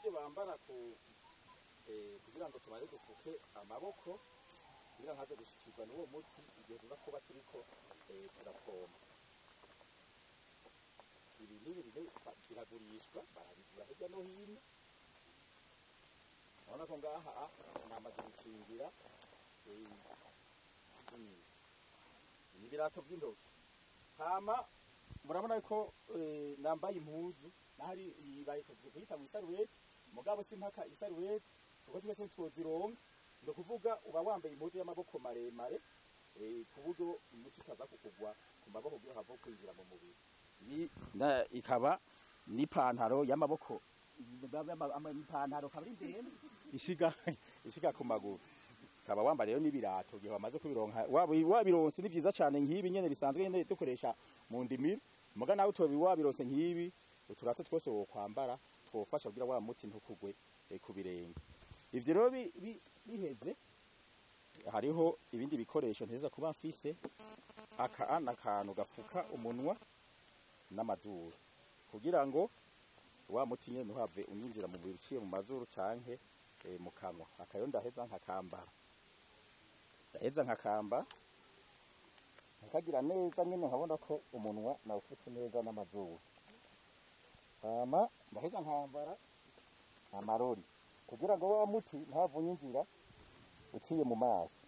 Nibyo bambara ku kugira ngo tumare dufuke amaboko kugira nkaze gushikirwa n'uwo muti igihe tuza kuba turiko turapompa. Ibi n'ibi biragurishwa, barabigura hirya no hino. Urabona ko ngaha namaze gukingira ibirato by'intoki. Hama murabona ko nambaye impuzu nahari bayikoze kuyita mu isaruweti, mugabo simpaka isaruweti kuko twese twozironka. Ni ukuvuga uba wambaye impuzu y'amaboko maremare ku buryo umuti utaza kukugwa ku maboko kugira hava kwinjira mu mubiri. Ikaba n'ipantaro y'amaboko, ipantaro ikaba ari ndende ishiga ku maguru. Kaba wambaye rero n'ibirato igihe wamaze kubironka, wabironse ni vyiza cane nk'ibi nyene bisanzwe nyene dukoresha mu ndimiro. Muga nawe utobi wabironse nk'ibi, uturato twose wokwambara twofasha kugira wa muti ntukugwe ku birenge. Ivyo rero biheze, hariho ibindi bikoresho nteza kuba mfise. Aka n'akantu gafuka umunwa n'amazuru kugira ngo wa muti nyene ntuhave unyinjira mu mubiri uciye mu mazuru canke mu kanwa. Akayo ndaheza nkakambara, ndaheza nkakamba nkagira neza nyene nkabona ko umunwa nawufutse neza n'amazuru. Hama ndaheza nkambara amarori kugira ngo wa muti ntihave unyinjira uciye mu maso.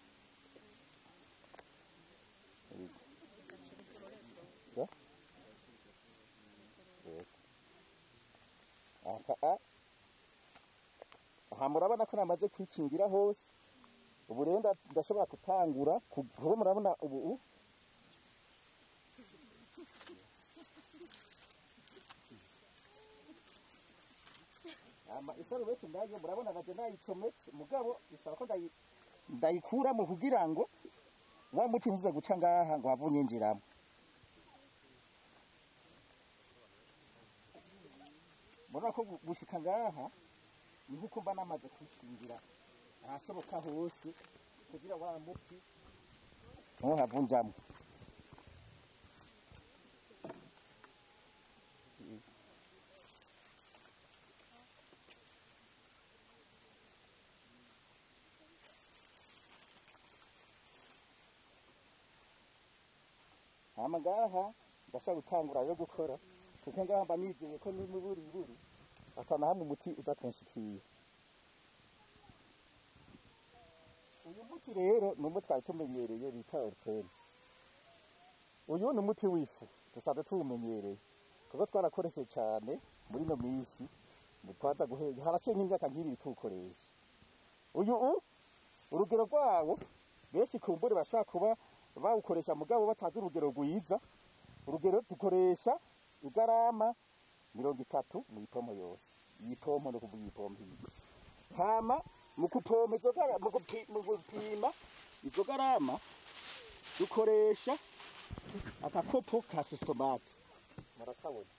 Aha murabona ko namaze kwikingira hose. Ubu rero ndashobora gutangura kuko murabona ubu ama isarubeti ndayo murabona naje ndayicometse, mugabo bisaba ko ndayikuramo kugira ngo wa muti ntuze guca ngaha ngo have unyinjiramo. Murabona ko gushika ngaha ni nkuko mba namaze kwikingira ahashoboka hose kugira wa muti ntuhave unjamwo. Hama ngaha ndashaka gutangura yo gukora kuko ngaha mba nizeye ko n'imiburiburi akana hamwe umuti uza kunshikira. Uyu muti rero ni umuti twari tumenyereye bita Ortene. Uyu ni umuti w'ifu dusanzwe tuwumenyereye kuko twarakoresheje cyane muri ino minsi, twaza guhera haraciye nk'imyaka nk'ibiri tuwukoresha. Uyu urugero rwawo benshi kumbure bashobora kuba bawukoresha mugabo batazi urugero rwiza. Urugero dukoresha igarama 30 mu ipompo yose. Iyi pompo no kuvuga iyi pompo iyi. Hama mu kupompa izo garama, mu gupima izo garama dukoresha akakopo ka systomate. Murakabona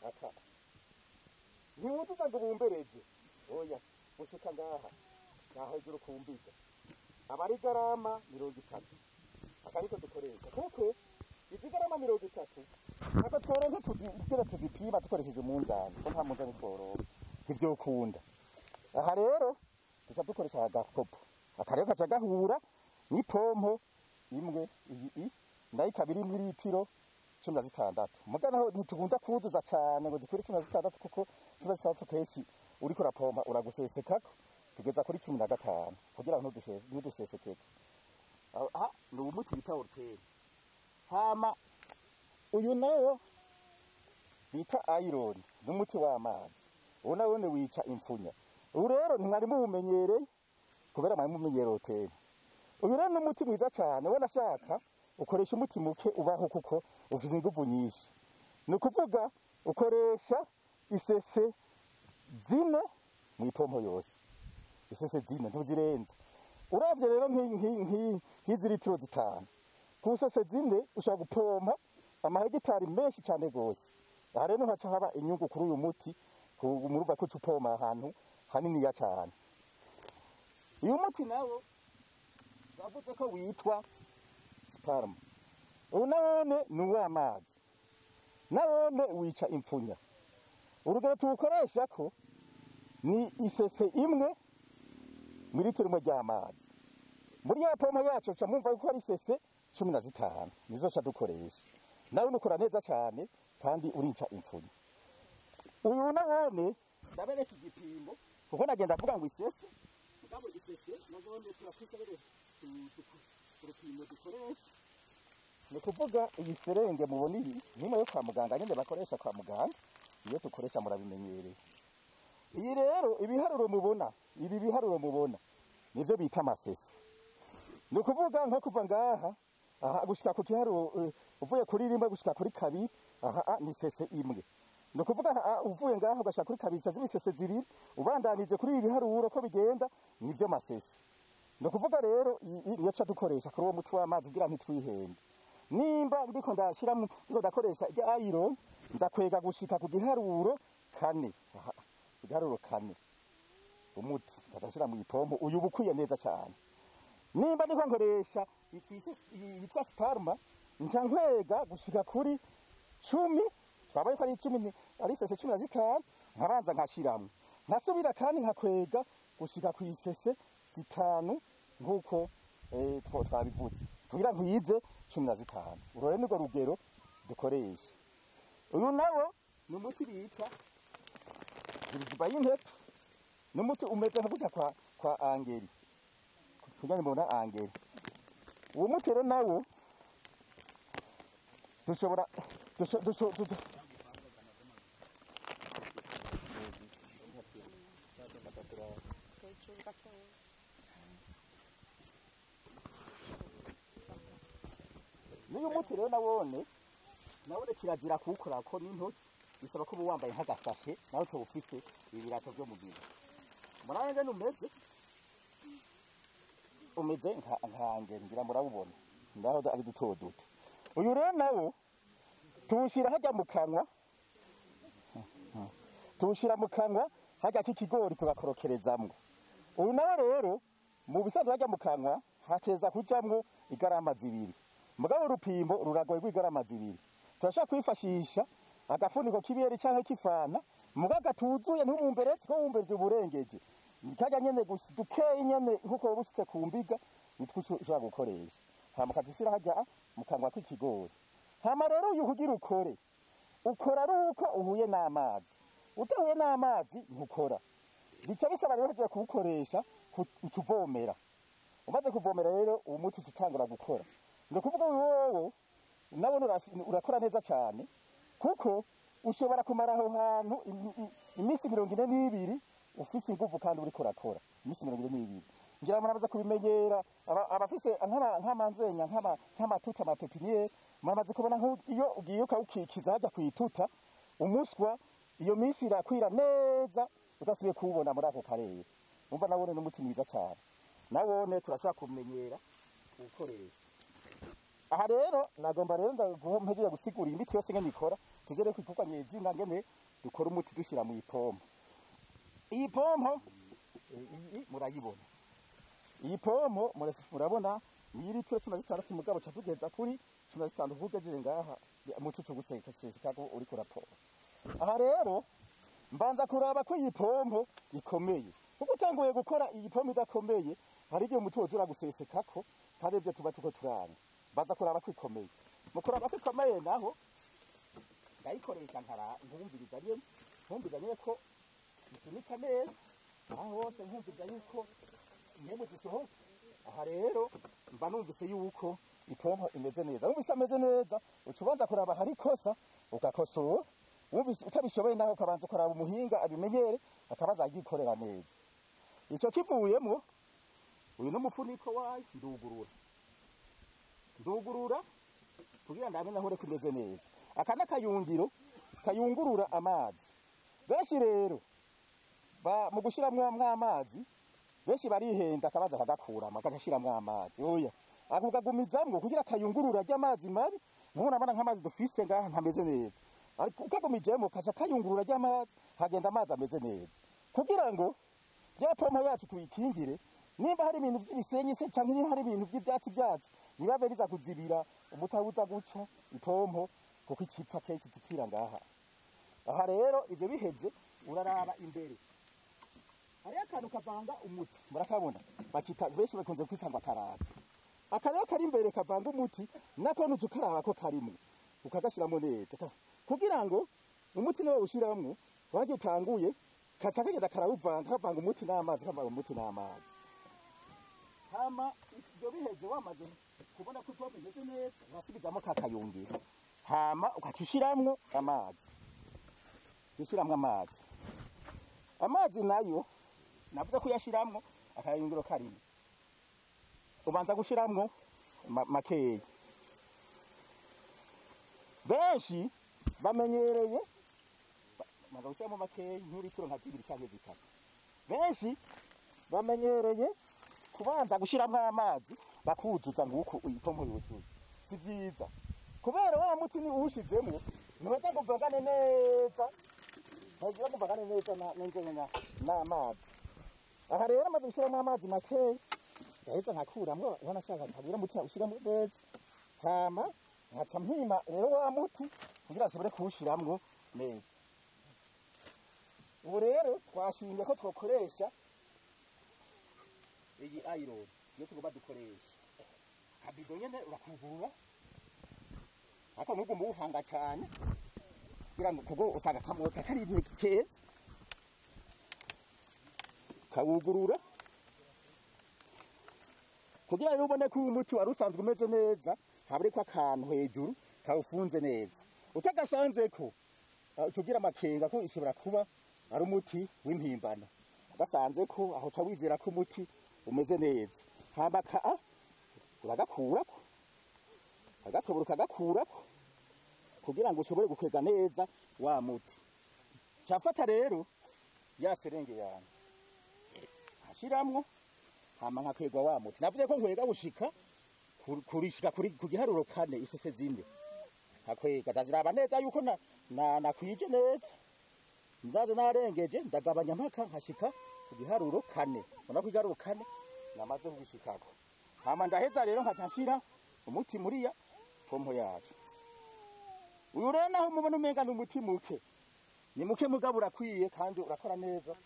aka ntiwuzuza ngo bumbereze, oya gushika ngaha ngaha hejuru kumbiga aba ari garama 30. Akariko dukoresha kuko izi garama 30 ntabwo tworonka tugira tuzipima dukoresheje umunzani, ko nta munzani tworonka ntivyokunda. Aha rero tuca dukoresha agakopo, aka rero kaca gahura n'ipompo imwe iyi nayo ikaba iri muri litiro 16. Muga naho ntitugunda kuzuza cane ngo zikwire 16 kuko 16 kenshi uriko urapompa uragusesekako, tugeza kuri 15 kugira ngo ntudusesekeko. Aha ni umuti bita Ortene. Hama uyu nawo bita Iron, ni umuti w'amazi. Uwo nawo ni wica imfunya. Ubu rero ntimwari muwumenyereye kubera mwari mumenyereye Ortene. Uyu rero ni umuti mwiza cane, wanashaka ukoresha umuti muke ubaho kuko ufise inguvu nyinshi. Ni ukuvuga ukoresha isese 4 mu ipompo yose. Isese 4 ntuzirenza. Uravye rero nk'izi litiro 5 ku sese 4 ushobora gupompa amahegitari menshi cane gose. Aha rero haca haba inyungu kuri uyu muti, murumva ko upompa ahantu haniniya cane. Uyu muti nawo bavuze ko witwa Sparm. Uyu nawone ni uw'amazi, nawone wica impfunya. Urugero tuwukoresha ko Ni isese imwe muri litiro imwe ry'amazi. Muri ya pompo yacu ca mwumva yuko ari isese 15 nizo ca dukoresha. Nawe nukora neza cyane kandi urica imfunyi. Uyu nawone ndabereka igipimo kuko nagenda avuga ngo isese, mugabo isese nazone turafise bere urupimo dukoresha. Ni kuvuga iyi serenge mubona iyi nimwe yo kwa muganga nyine bakoresha kwa muganga, iyo dukoresha murabimenyereye. Iyi rero ibiharuro mubona, ibi biharuro mubona nivyo bita amasese. Ni ukuvuga nko kuva ngaha aha gushika ku kiharuro, uvuye kuri rimwe gushika kuri kabiri, aha ni sese imwe. Ni ukuvuga uvuye ngaha ugashika kuri kabiri ca zibisese zibiri, ubandanije kuri ibi biharuro ko bigenda nivyo masese. Ni ukuvuga rero niyo ca dukoresha kuri uwo muti w'amazi kugira ntitwihende. Nimba ndiko ndashiramo ndiko ndakoresha irya ayiro, ndakwega gushika ku giharuro kane. Aha, igiharuro kane umuti ndashira mu ipompo, uyu bukwiye neza cyane. Nimba ndiko nkoresha yitwa Sparma, nca nkwega gushika kuri 10, twabaye ko ari 10 ari sese 15, nkabanza nkashiramwe, nkasubira kandi nkakwega gushika ku isese 5 nkuko twabivuze kugira nkwize 15. Urore nirwo rugero dukoresha. Uyu nawo ni umuti bita ibiziba y'intete, ni umuti umeze nka gutya kwa angeri, kugira ngo mbona angeri. Uwo muti rero nawo dushobora n'uyu muti rero nawone kirazira kuwukora ko n'intoki, bisaba ko uba wambaye nk'agasashe nawe uba ufise ibirato byo mu gihe. Murabona ngene umeze nkange ngira murabubona ndaho ari duto duto. Uyu rero nawo tuwushyira hajya mu kanwa, tuwushyira mu kanwa hajya k'ikigori tugakorokerezamwo. Uyu nawo rero mu bisanzwe hajya mu kanwa hateza kujamwo igarama zibiri, mugabo urupimbo ruragoye rw'igarama zibiri. Turashaka kwifashisha agafuniko k'ibiyeri canke k'ifana, mugaga gatuzuye ntubumberetse ko wumbereje uburengeje, kajya nyene gusa dukeye nyene nkuko bushitse ku mbiga nitwo ushobora gukoresha. Hama kadushira hajya mu kanwa k'ikigori. Hama rero uyu kugira ukore, ukora ari uko uhuye n'amazi. Udahuye n'amazi ntukora. Bica bisaba rero kuja kuwukoresha utuvomera. Umaze kuvomera rero uwo muti utangura gukora. Ni kuvuga wowe nawe urakora neza cyane, kuko ushobora kumara aho hantu iminsi 42 ufise inguvu kandi uriko urakora iminsi 42. Ngira murabaza kubimenyera abafise nk'amanzenya nk'amatuta amapepiniere, muramaze kubona iyo ugiye ukawukikiza hajya kwituta umuswa, iyo minsi irakwira neza udasubiye kuwubona muri ako karere. Umva nawone n'umuti mwiza cyane, nawone turashobora kumenyera kuwukoresha. Aha rero nagomba rero ndaguhompeje gusigura imiti yose ngene ikora, tugere ku ikorwa nyezina ngene dukora umuti dushira mu ipompo. Iyi pompo murayibona. Iyi pompo murabona ni litiro 16, mugabo ca tugeza kuri 16 kugejeje ngaha mututu guseka ko uri kurapompa. Aha rero mbanza kuraba ko iyi pompo ikomeye, kuko utanguye gukora iyi pompo idakomeye hari igihe umuti wozura gusesekako kandi ivyo tuba tuko turanga. Baza kuraba ko ikomeye. Mu kuraba ko ikomeye naho ndayikoresha nkumviriza nyene, nkumviriza nyene ko isunika neza aho hose, nkumviriza yuko impemu zisohoka. Aha rero mba numvise yuko ipompo imeze neza. Wumvise ameze neza uca ubanza kuraba hari ikosa ugakosora, wumvise utabishoboye naho ukabanza ukaraba umuhinga abimenyere akabaza agikorera neza. Ico kivuyemo uyu n'umufuniko wayo ndugurura kugira ndabe naho reko imeze neza. Aka n'akayungiro kayungurura amazi. Benshi rero mu gushiramwo amazi benshi barihenda akabaza akagakuramo akagashiramwo amazi. Oya, akugagumizamwo kugira kayungurura ry'amazi mabi. Nk'ubu nabona nk'amazi dufise ngaha ntameze neza, ariko ukagumijemo kaca kayungurura ry'amazi, hagenda amazi ameze neza, kugira ngo rya pompo yacu tuyikingire. Nimba hari ibintu by'ibisenyi se canke niba hari ibintu by'ivyatsi byatsi nibabe biza kuzibira umutabuza guca ipompo, kuko icipfa kenshi kipfira ngaha. Aha rero ivyo biheze uraraba imbere, Hariho akantu kavanga umuti, murakabona, bakita benshi bakunze kwita ngo akarata. Akarero kari imbere kavanga umuti, nako nuca ukaraba ko karimwo, ukagashiramwo neza kugira ngo umuti niwe ushiramwo waje utanguye kaca kagenda karawuvanga, kavanga umuti n'amazi, kavanga umuti n'amazi. Hama ibyo biheze wamaze kubona ko ipompo imeze neza, urasubizamo ka kayungiro, hama ukaca ushiramwo amazi, ushiramwo amazi. Amazi nayo navuze ko uyashiramwo akayungiro karimo, ubanza gushiramwo makeyi. Benshi bamenyereye baza gushiramwo makeyi nk'uritiro nka zibiri canke zitatu. Benshi bamenyereye kubanza gushiramwo amazi bakuzuza nguko ipompo yuzuye. Si vyiza, kubera wa muti ni uwushizemwo ntibaza ngo uvangane neza, ntibaza ngo uvangane neza n'amazi. Aha rero amaze gushiramwo amazi makeyi, ndaheza nkakuramwo, ubona nshaka nkabwira umuti ushiramwo neza, hama nkaca mpima rero wa muti kugira nshobore kuwushiramwo neza. Ubu rero twashimye ko twokoresha iyi iron niyo tugomba dukoresha. Akabido nyene urakuvura, ariko ntugomba uwuhanga cane kugira ngo, kuko usanga kamota kari keza, kawugurura kugira rero ubone ko uyu muti wari usanzwe umeze neza, habariko akantu hejuru kawufunze neza. Utagasanzeko uca ugira amakenga ko ishobora kuba ari umuti w'impimbano. Ugasanzeko aho uca wizera ko umuti umeze neza. Hama ka uragakurako, agatobora ukagakurako kugira ngo ushobore gukwega neza wa muti. Cafata rero ya serenge yanjye ashiramwo, hama nkakwegwa wa muti. Navuze ko nkwega gushika kurishika kuri ku giharuro kane, isese zine nkakwega, ndaziraba neza yuko na nakwije neza, ndaze narengeje ndagabanya mpaka nkashika ku giharuro kane. Ubona ko igiharuro kane namaze kugishikako. Hama ndaheza rero nkaca nshira umuti muri ya pompo yacu. Uyu rero naho mubona umenga ni umuti muke, ni muke mugabo urakwiye kandi urakora neza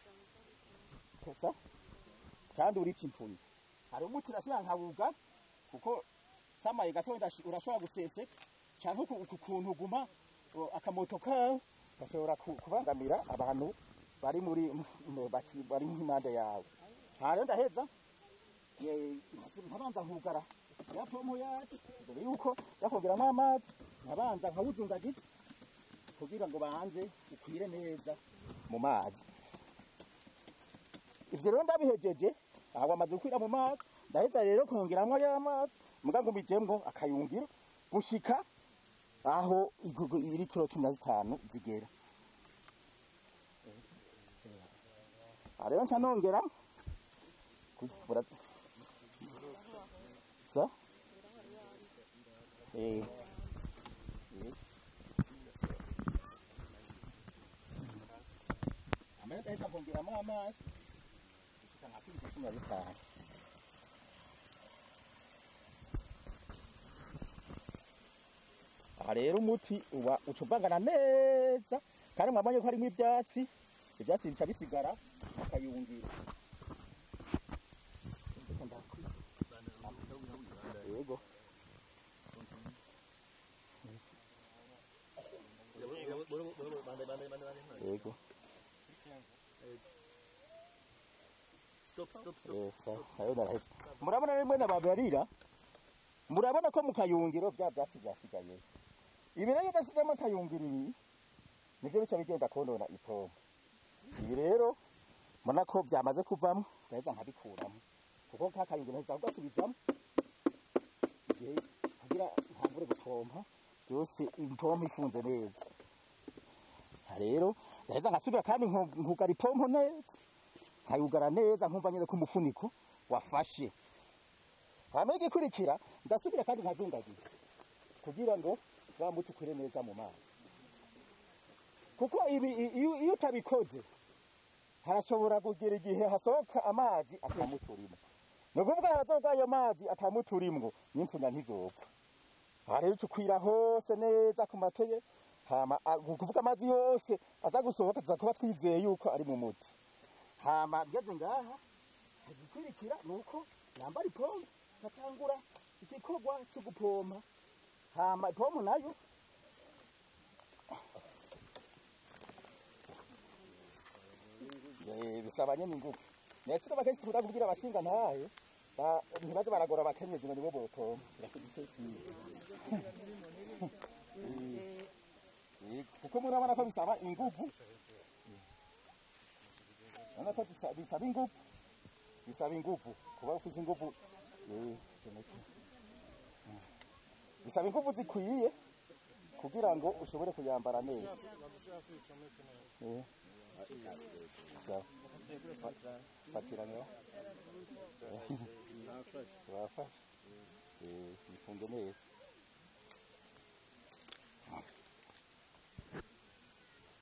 kesa, kandi urica impunyu. Hari umuti urashobora nkawuga kuko samaye gato urashobora guseseka, canke uku kuntu uguma akamoto kawe gashobora kubangamira abantu bari muri bari impande yawe. Aha rero ndaheza nkabanza nkugara ya pompo yacu mbere yuko yakongeramo amazi, nkabanza nkawuzungagiza kugira ngo banze ukwire neza mu mazi. Ivyo rero ndabihejeje, aho wamaze gukwira mu mazi, ndaheza rero kongeramwo ya mazi, muga ngumijemwo akayungiro gushika aho litiro 15 zigera. Aha rero nca nongera sa amara ndaheza kongeramo amazi gushika nka 15. Aha rero umuti uba uca uvangana neza, kandi mwabonye ko harimwo ivyatsi, ivyatsi bica bisigara akayungira. Yego. Yego. Stop, stop, stop. Murabona rimwe nababarira, murabona ko mu kayungiro vya vyatsi vyasigaye. Ibi rero udashizemo akayungiro ibi nivyo bica bigenda konona ipompo. Ibi rero mbona ko vyamaze kuvamwo, ndaheza nkabikuramo kuko ka kayungiro ntaheza kugasubizamwo igihe kugira ntangure gupompa byose ipompo ifunze neza. Aha rero ndaheza nkasubira kandi nkugara ipompo neza, nkayugara neza, nkumva nyene ko umufuniko wafashe. Hama igikurikira ndasubira kandi nkazungagira kugira ngo wa muti ukwire neza mu mazi, kuko ibi iyo utabikoze harashobora kugera igihe hasohoka amazi atamuturimwo. Ni ukuvuga hazoga ayo mazi atamuturimwo n'imfunya ntizopfa. Aha rero uca ukwira hose neza ku mateye, hama kuvuga amazi yose aza gusohoka tuza kuba twizeye yuko ari mu muti. Hama ngeze ngaha igikurikira nuko nambara ipompo nkatangura igikorwa cyo gupompa. Hama ipompo nayo bisaba nyene ingufu. Naco bakenshi tukunda kubwira abashinga ntahe ntibaze baragora abakenyezi ngo nibo bopompa. Kuko murabona ko bisaba ingufu. Urabona ko bisaba ingufu. Bisaba ingufu kuba ufise ingufu bisaba ingufu zikwiye kugira ngo ushobore kuyambara neza. Fatira ngaho. Wafashe. Ifunge neza.